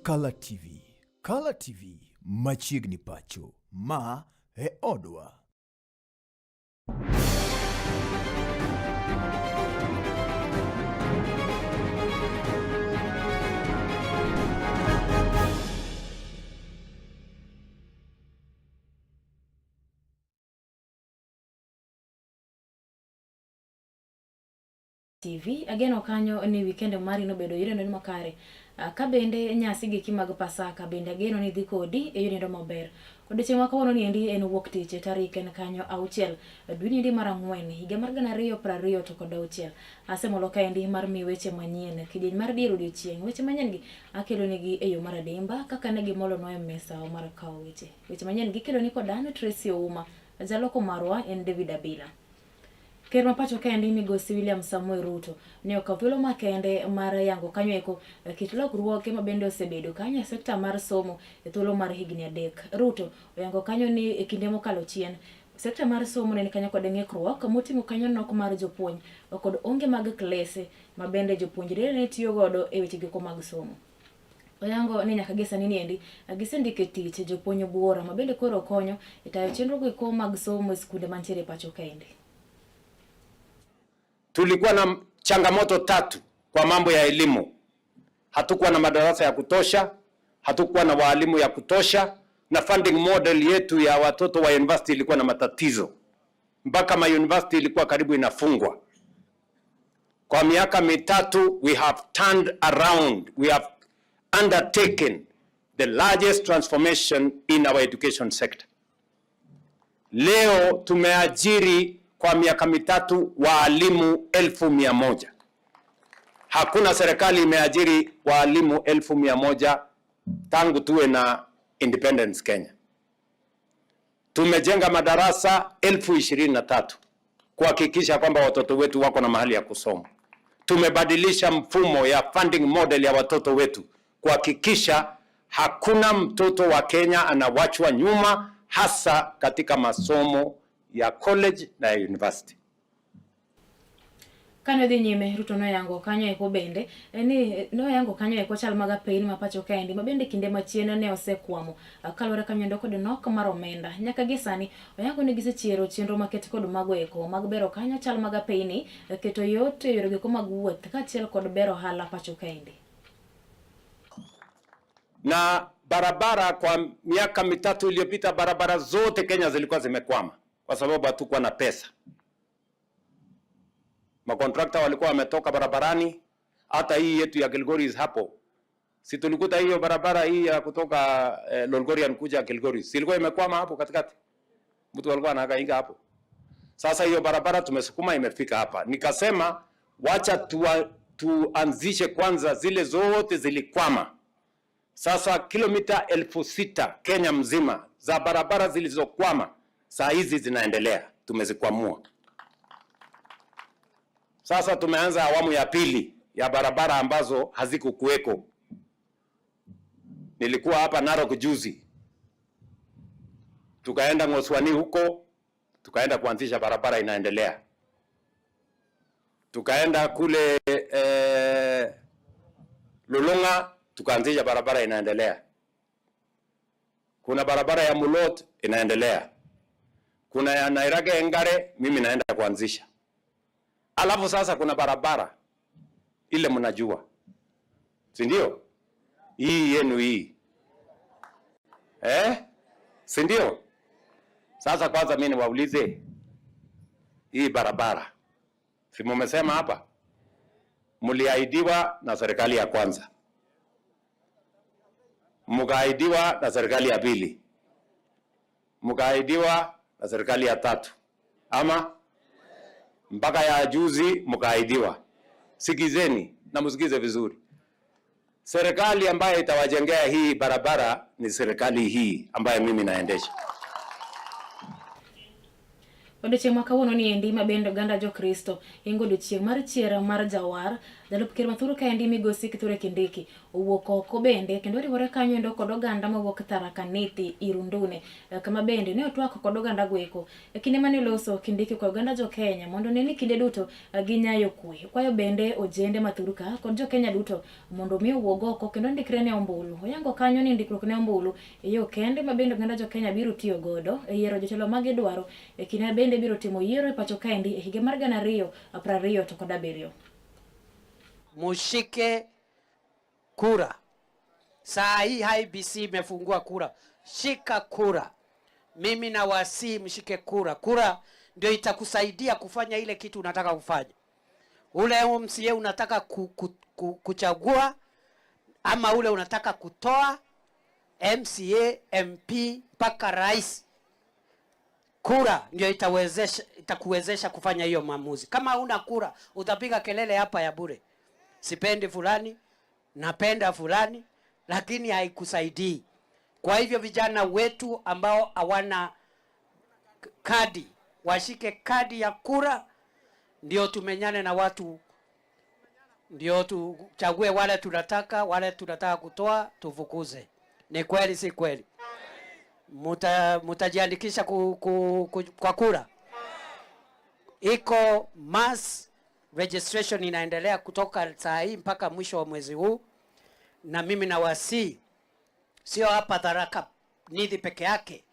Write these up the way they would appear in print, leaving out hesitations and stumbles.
Kala TV. Kala TV machiegni pacho. Ma e odwa. TV. Ageno kanyo ni wikend mari nobedo yoreno makare. Ka bende nyasi giki mag Pasaka bende ageno ni dhi kodi e yorendo maber. Odiechieng' ma kawuono ni endi en wuok tich tarik en kanyo 6 dwe ni endi mar 4 higa mar 2026. Asemolo kaendi mar mi weche manyien kidieny mar dier odiechieng'. Weche manyien gi akelo nigi e yo mar adimba kaka ne gimolonwa e mesa mar kawo weche. Weche manyien gikelo ni kod an Tracy Ouma. Jaloko marwa en David Abila. Ker ma pacho kaendi migosi William Samoei Ruto ne okawo thuolo makende mar yango kanyo eko kit lokruoge ma bende osebedo kanyo e sekta mar somo e thuolo mar higni 3. Ruto oyango kanyo ni e kinde mokalo chien sekta mar somo ne ni kanyo kod ng'ikruok moting'o kanyo nok mar jopuonj kod onge mag klese ma bende jopuonjre ne tiyo godo e weche giko mag somo. Oyango ni nyaka gi sani niendi gisendiko e tich jopuonj buora ma bende koro konyo e tayo chenro go mag somo e skunde mantiere pacho kaendi. Tulikuwa na changamoto tatu kwa mambo ya elimu. Hatukuwa na madarasa ya kutosha, hatukuwa na walimu ya kutosha, na funding model yetu ya watoto wa university ilikuwa na matatizo. Mpaka ma university ilikuwa karibu inafungwa. Kwa miaka 3 we have turned around, we have undertaken the largest transformation in our education sector. Leo tumeajiri kwa miaka 3 walimu 100,000. Hakuna serikali imeajiri walimu 100,000 tangu tuwe na independence Kenya. Tumejenga madarasa 23,000 kuhakikisha kwamba watoto wetu wako na mahali ya kusoma. Tumebadilisha mfumo ya funding model ya watoto wetu kuhakikisha hakuna mtoto wa Kenya anawachwa nyuma, hasa katika masomo ya college na ya university. Kane odhi nyime, Ruto noyango kanyo eko bende ni noyango kanyo eko chal mag apeyni ma pacho kaendi ma bende kinde machien ne osekwamo kaluwore kanyo kod nok mar omenda. Nyaka gi sani oyango ni gisechiero chenro maket kod mago eko mag bero kanyo chal mag apeyni, keto yot e yore go mag wuoth kaachiel kod bero ohala pacho kaendi. Na barabara kwa miaka 3 iliyopita barabara zote Kenya zilikuwa zimekwama kwa sababu hatukuwa na pesa. Makontrakta walikuwa wametoka barabarani. Hata hii yetu ya Kilgoris hapo, si tulikuta hiyo barabara hii ya kutoka Lolgorian kuja Kilgoris, ilikuwa imekwama hapo katikati, mtu alikuwa anahangaika hapo. Sasa hiyo barabara tumesukuma imefika hapa. Nikasema wacha tuanzishe kwanza zile zote zilikwama. Sasa kilomita 6,000 Kenya mzima za barabara zilizokwama saa hizi zinaendelea, tumezikwamua. Sasa tumeanza awamu ya pili ya barabara ambazo hazikukuweko. Nilikuwa hapa Narok juzi, tukaenda Ngoswani huko, tukaenda kuanzisha barabara inaendelea. Tukaenda kule Lulunga, tukaanzisha barabara inaendelea. Kuna barabara ya Mulot inaendelea. Kuna ya Nairage Engare mimi naenda kuanzisha. Alafu sasa kuna barabara ile mnajua, si ndio? Hii yenu hii. Si ndio? Sasa kwanza mimi niwaulize, hii barabara si mmesema hapa mliahidiwa na serikali ya kwanza, mkaahidiwa na serikali ya pili, mkaahidiwa na serikali ya tatu, ama mpaka ya juzi mkaahidiwa. Sikizeni na msikize vizuri. Serikali ambayo itawajengea hii barabara ni serikali hii ambayo mimi naendesha. Odiechieng' ma kawuono ni endi ma bende oganda Jokristo ingo odiechieng' mar chier mar Jawar. Jalup ker mathuru kaendi migosi Kithure Kindiki owuok oko bende kendo oriwore kanyo endo kod oganda mawuok Tharaka Nithi Irundune kama bende ne otwak kod oganda goeko. E kinde mane oloso, Kindiki okwayo oganda jo Kenya mondo one ni kinde duto ginyayo kwe. Okwayo bende ojende mathuru ka kod jo Kenya duto mondo mi owuog oko kendo ndikre ne ombulu. Oyango kanyo ni ndikruok ne ombulu e yo kende ma bende oganda jo Kenya biro tiyo godo e yiero jotelo ma gidwaro e kinde ma bende biro timo yiero e pacho kaendi e higa mar 2027. Mushike kura. Saa hii IEBC imefungua kura, shika kura. Mimi nawasihi mshike kura. Kura ndio itakusaidia kufanya ile kitu unataka kufanya. Ule MCA unataka kuchagua ama ule unataka kutoa MCA, MP mpaka rais. Kura ndio itakuwezesha kufanya hiyo maamuzi. Kama huna kura utapiga kelele hapa ya bure. Sipendi fulani, napenda fulani, lakini haikusaidii. Kwa hivyo vijana wetu ambao hawana kadi washike kadi ya kura, ndio tumenyane na watu, ndio tuchague wale tunataka, wale tunataka kutoa tufukuze. Ni kweli si kweli? Mutajiandikisha kwa kura. Iko mass registration inaendelea kutoka saa hii mpaka mwisho wa mwezi huu, na mimi nawasihi, sio hapa Tharaka Nithi peke yake,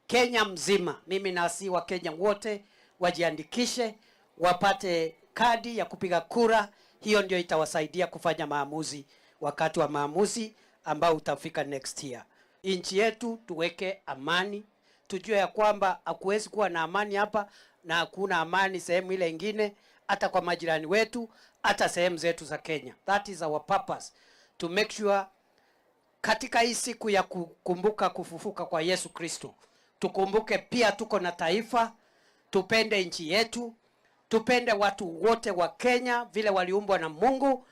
Kenya mzima. Mimi nawasihi wa Kenya wote wajiandikishe wapate kadi ya kupiga kura. Hiyo ndio itawasaidia kufanya maamuzi wakati wa maamuzi ambao utafika next year. Nchi yetu tuweke amani, tujue ya kwamba hakuwezi kuwa na amani hapa na hakuna amani sehemu ile ingine, hata kwa majirani wetu, hata sehemu zetu za Kenya. That is our purpose, to make sure katika hii siku ya kukumbuka kufufuka kwa Yesu Kristo, tukumbuke pia tuko na taifa, tupende nchi yetu, tupende watu wote wa Kenya vile waliumbwa na Mungu,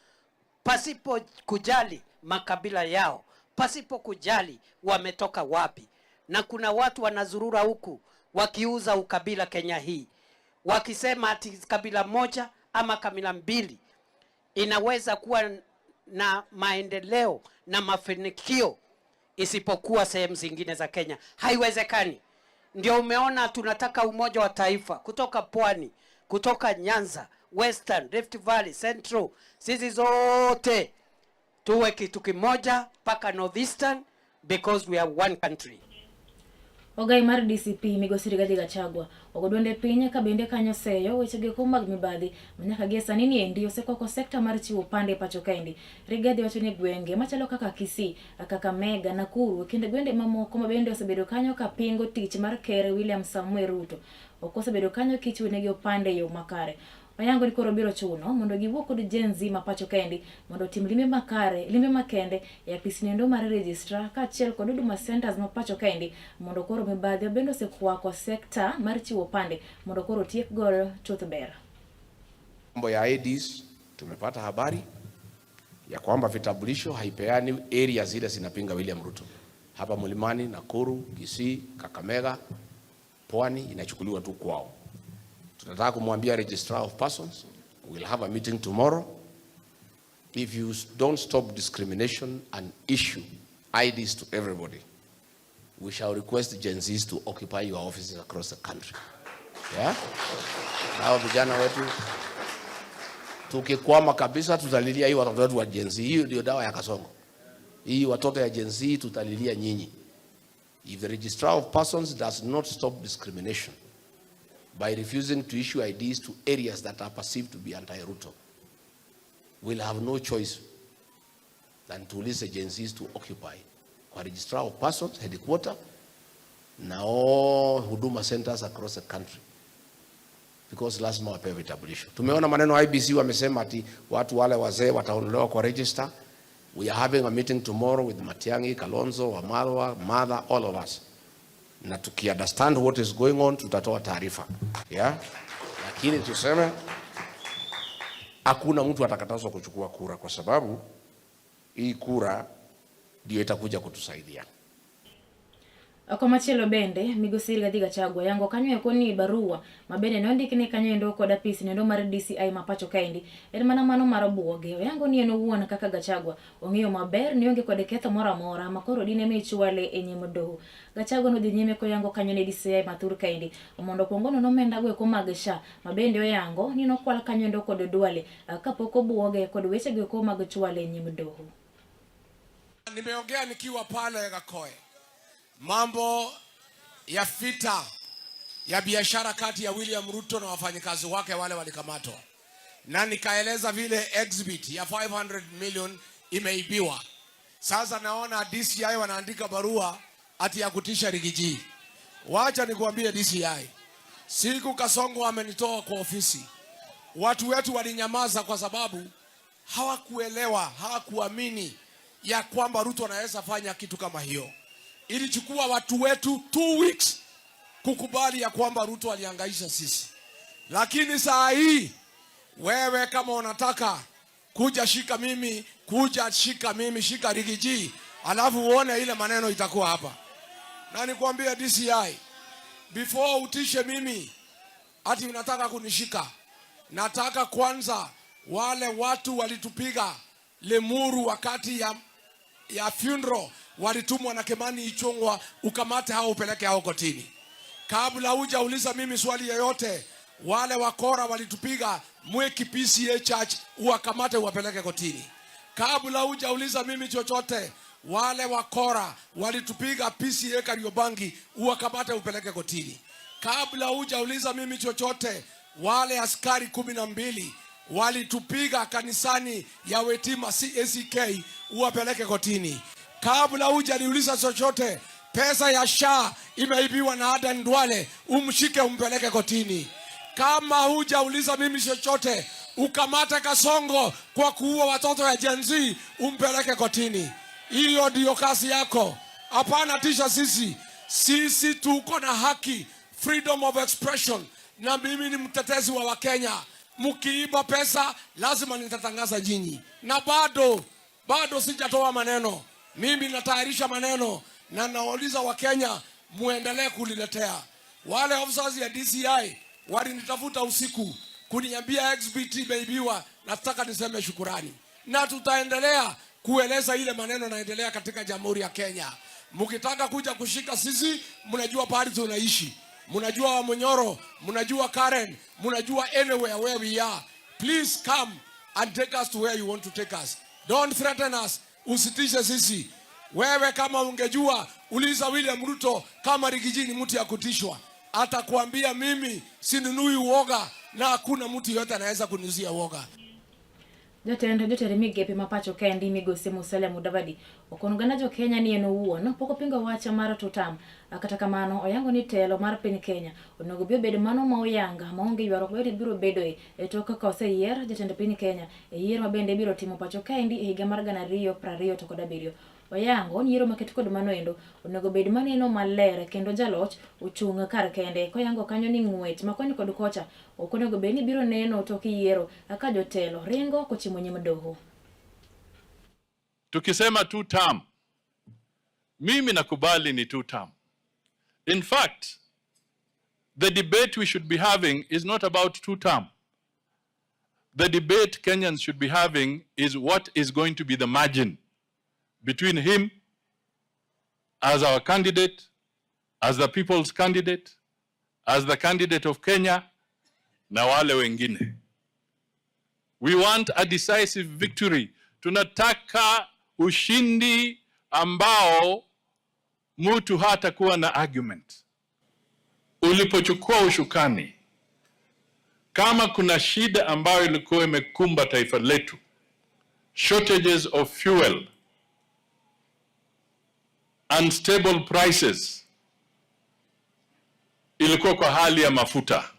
pasipo kujali makabila yao, pasipo kujali wametoka wapi. Na kuna watu wanazurura huku wakiuza ukabila Kenya hii, wakisema ati kabila moja ama kabila mbili inaweza kuwa na maendeleo na mafanikio isipokuwa sehemu zingine za Kenya. Haiwezekani. Ndio umeona tunataka umoja wa taifa kutoka pwani, kutoka Nyanza, Western, Rift Valley, Central, sisi zote tuwe kitu kimoja mpaka Northeastern, because we are one country. Ogai mar DCP migosi Rigathi Gachagua ogo duonde piny ka bende kanyo seyo weche goeko mag mibadhi manyaka gie sani ni endi osekwako sekta mar chiwo opande e pacho kaendi. Rigathi wacho ni gwenge machalo kaka Kisii, Kakamega, Nakuru kendo gwenge mamoko ma bende osebedo kanyo ka pingo tich mar ker William Samoei Ruto ok osebedo kanyo kichiwonegi opande e yo makare. Oyango ni koro biro chuno mondo giwuo kod Gen Z ma pacho kaendi mondo otim limbe makare, limbe makende e apis nendo mar registrar kaachiel kod Huduma Centers ma pacho kaendi mondo koro mibadhi bende osekwako sekta mar chiwo opande mondo koro otiek godo chuth ber. Mambo ya IDs tumepata habari ya kwamba vitambulisho haipeani area zile zinapinga William Ruto. Hapa Mlimani, Nakuru, Kisii, Kakamega, Pwani inachukuliwa tu kwao. Tunataka kumwambia Registrar of Persons, we'll have a meeting tomorrow. If you don't stop discrimination and issue IDs to everybody, we shall request Gen Zs to occupy your offices across the country. Yeah? Hao vijana wetu tukikwama kabisa tutalilia hii watoto wetu wa Gen Z. Hiyo ndio dawa ya kasongo. Hii watoto ya Gen Z tutalilia nyinyi. If the Registrar of Persons does not stop discrimination by refusing to issue IDs to areas that are perceived to be anti-Ruto, we'll have no choice than to release the Gen Zs to occupy kwa Registrar of Persons headquarter na all Huduma centers across the country, because lazima wapewe vitambulisho. Tumeona maneno IEBC wamesema ati watu wale wazee wataondolewa kwa register. We are having a meeting tomorrow with Matiang'i, Kalonzo, Wamalwa, Martha, all of us. Na tuki understand what is going on tutatoa taarifa. Yeah? Lakini tuseme hakuna mtu atakatazwa kuchukua kura kwa sababu hii kura ndio itakuja kutusaidia. Komachielo bende, migosi Rigathi Gachagua yango kanyo eko ni barua ma bende ne ondikne kanyo endo kod apis nendo mar DCI ma pacho kaendi en mana mano mar buoge. Oyango ni en owuon kaka Gachagua ong'eyo maber ni onge kod ketho moro amora ma koro dine mi chwale e nyim doho. Gachagua nodhi nyime koyango kanyo ne DCI ma thur kaendi mondo okuong onon omenda go eko mag SHA ma bende oyango ni nokwal kanyo endo kod Duale kapok obuoge kod weche go eko mag chwale e nyim doho. Nimeongea nikiwa pale Gakoe, mambo ya vita ya biashara kati ya William Ruto na wafanyikazi wake wale walikamatwa, na nikaeleza vile exhibit ya 500 million imeibiwa. Sasa naona DCI wanaandika barua ati ya kutisha Riggy G. Wacha nikuambie DCI, siku Kasongo amenitoa kwa ofisi, watu wetu walinyamaza kwa sababu hawakuelewa, hawakuamini ya kwamba Ruto anaweza fanya kitu kama hiyo. Ilichukua watu wetu 2 weeks kukubali ya kwamba Ruto alihangaisha sisi, lakini saa hii wewe kama unataka kuja shika mimi, kuja shika mimi, shika Riggy G, alafu uone ile maneno itakuwa hapa. Na nikwambie DCI, before utishe mimi ati unataka kunishika, nataka kwanza wale watu walitupiga Limuru wakati ya funeral walitumwa na Kimani Ichung'wa, ukamate hao upeleke hao kotini. Kabla hujauliza mimi swali yoyote, wale wakora walitupiga Mwiki PCEA Church, uwakamate uwapeleke kotini. Kabla hujauliza mimi chochote, wale wakora walitupiga PCEA Kariobangi, uwakamate upeleke kotini. Kabla hujauliza mimi chochote, wale askari 12 walitupiga kanisani ya Wetima CACK, uwapeleke kotini. Kabla hujaniuliza chochote, pesa ya SHA imeibiwa na Aden Duale, umshike umpeleke kotini. Kama hujauliza mimi chochote, ukamate Kasongo kwa kuua watoto ya Gen Z, umpeleke kotini. Hiyo ndiyo kazi yako. Hapana tisha sisi. Sisi tuko na haki, freedom of expression, na mimi ni mtetezi wa Wakenya. Mkiiba pesa lazima nitatangaza nyinyi, na bado sijatoa maneno. Mimi natayarisha maneno na nauliza Wakenya muendelee kuliletea. Wale officers ya DCI walinitafuta usiku kuniambia exhibit imeibiwa. Nataka niseme shukurani, na tutaendelea kueleza ile maneno naendelea katika Jamhuri ya Kenya. Mkitaka kuja kushika sisi, mnajua pahali tunaishi, mnajua Wamunyoro, mnajua Karen, mnajua anywhere where we are. Please come and take us to where you want to take us. Don't threaten us. Usitishe sisi. Wewe kama ungejua, uliza William Ruto kama Riggy G ni mtu ya kutishwa, atakwambia mimi sinunui uoga na hakuna mtu yote anaweza kuniuzia uoga. Jatend jotend migepe ma pacho kaendi migosi Musalia Mudavadi okono oganda jo Kenya ni en owuon pok opingo wach mar tutam. Kata kamano oyango ni telo mar piny Kenya onego bi obed mano ma oyanga maonge ywaruok mabende biro bedoe e tok ka oseyier jatend piny Kenya e yiero ma bende ibiro timo pacho kaendi e higa mar 2027. Oyango ni yiero maket kod mano endo onego bed maneno maler kendo jaloch ochung' kar kende koyango kanyo ni ng'wech ma koni kod kocha ok onego bed ni biro neno tok yiero ka jotelo ringo kochimo nyim doho. Tukisema two term, mimi nakubali ni two term. In fact, the debate we should be having is not about two term. The debate Kenyans should be having is what is going to be the margin between him as our candidate, as the people's candidate, as the candidate of Kenya na wale wengine. We want a decisive victory. Tunataka ushindi ambao mtu hatakuwa na argument. Ulipochukua ushukani, kama kuna shida ambayo ilikuwa imekumba taifa letu, shortages of fuel, unstable prices, ilikuwa kwa hali ya mafuta.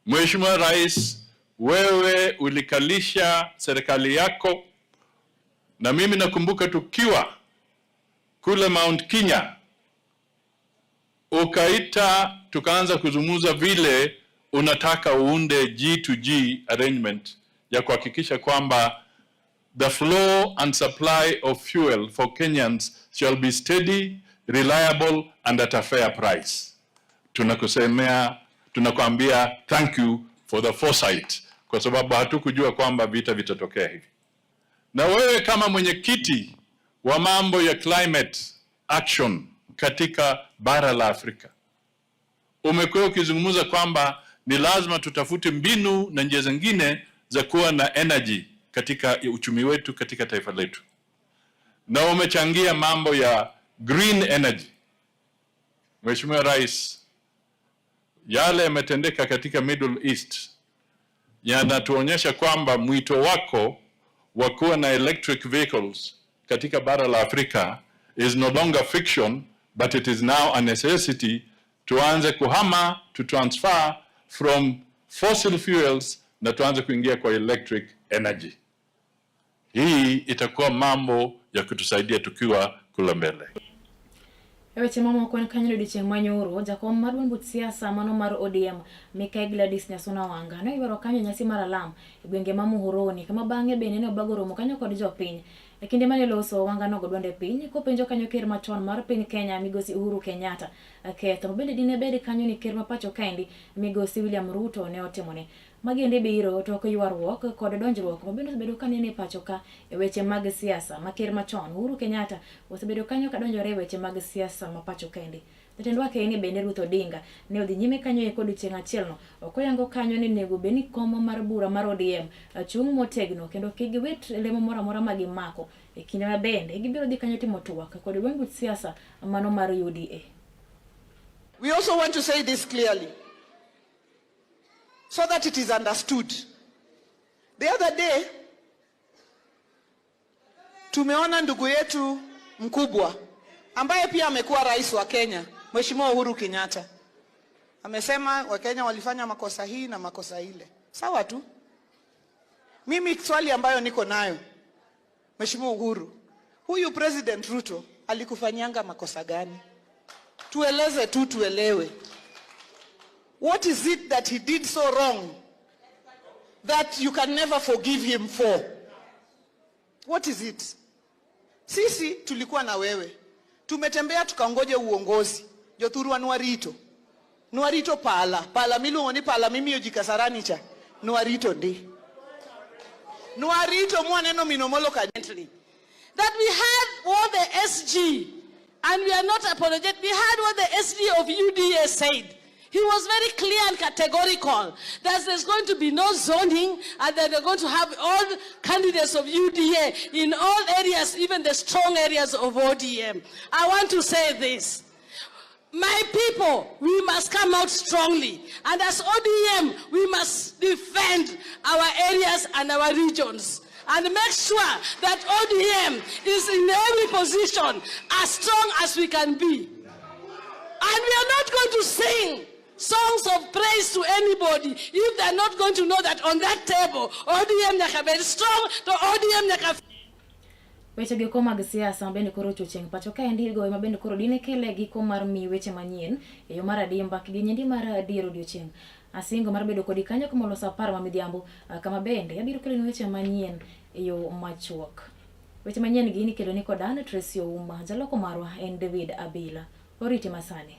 Mheshimiwa Rais, wewe ulikalisha serikali yako, na mimi nakumbuka tukiwa kule Mount Kenya, ukaita tukaanza kuzungumza vile unataka uunde G2G arrangement ya kuhakikisha kwamba the flow and supply of fuel for Kenyans shall be steady, reliable and at a fair price. Tunakusemea, tunakuambia thank you for the foresight, kwa sababu hatukujua kwamba vita vitatokea hivi. Na wewe kama mwenyekiti wa mambo ya climate action katika bara la Afrika, umekuwa ukizungumza kwamba ni lazima tutafute mbinu na njia zingine za kuwa na energy katika uchumi wetu katika taifa letu, na umechangia mambo ya green energy. Mheshimiwa Rais, yale yametendeka katika Middle East yanatuonyesha kwamba mwito wako wa kuwa na electric vehicles katika bara la Afrika is no longer fiction, but it is now a necessity. Tuanze kuhama, to transfer from fossil fuels na tuanze kuingia kwa electric energy. Hii itakuwa mambo ya kutusaidia tukiwa kule mbele. E weche mamoko en kanyo odiochieng' manyoro, jakom mar duond buch siasa mano mar ODM Mikai Gladys Nyasuna Wanga ne oywero kanyo e nyasi mar alam e gwenge ma Muhoroni, kama bang'e bende ne obago romo kanyo kod jopiny. E kinde mane loso, Wanga nogo duonde piny kopenjo kanyo ker machon mar piny Kenya Migosi Uhuru Kenyatta ketho ma bende dine bed kanyo ni ker ma pacho kaendi Migosi William Ruto ne otimone. Magende biro tok ywaruok kod donjruok ma bende osebedo kanene e pacho ka e weche mag siasa ma ker machon Uhuru Kenyatta osebedo kanyo kadonjore e weche mag siasa ma pacho kaendi. Jatend wakeni bende Ruth Odinga ne odhi nyime kanyo eko odiochieng' achielno okoyango kanyo ni nego bed ni kom mar bura mar ODM chung' motegno kendo kik giwit lemo moro amora ma gimako e kinde ma bende gibiro dhi kanyo timo twak kod duond buch siasa mano mar UDA. We also want to say this clearly so that it is understood. The other day tumeona ndugu yetu mkubwa ambaye pia amekuwa rais wa Kenya, Mheshimiwa Uhuru Kenyatta, amesema Wakenya walifanya makosa hii na makosa ile. Sawa tu. Mimi swali ambayo niko nayo, Mheshimiwa Uhuru, huyu President Ruto alikufanyanga makosa gani? Tueleze tu tuelewe. What is it that he did so wrong that you can never forgive him for? What is it? Sisi tulikuwa na wewe, tumetembea tukaongoje uongozi. Jothurwa nwarito nwarito pala pala miluongo ni pala mimiyo ji Kasarani cha nwarito ndi nwarito mwaneno minomolo ka That we heard what the SG, and we are not apologetic, we heard what the SG of UDA said. He was very clear and categorical that there's going to be no zoning and that they're going to have all candidates of UDA in all areas, even the strong areas of ODM. I want to say this. My people, we must come out strongly. And as ODM, we must defend our areas and our regions and make sure that ODM is in every position as strong as we can be. And we are not going to sing songs of praise to anybody if they are not going to know that on that table, ODM nyaka very strong, to ODM nyaka Weche giko mag siasa ma bende koro ochochieng' pacho kaendi gowi ma bende koro dine kele giko mar mi weche manyien e yo mar adimba kidienyendi mar adier odiochieng'. Asingo mar bedo kodi kanyo kamolo saa 10 ma midhiambo kama bende abiro keloni weche manyien e yo machuok. Weche manyien gi nikelo ni kod an Tracy Ouma, jaloko marwa en David Abila. Oriti masani.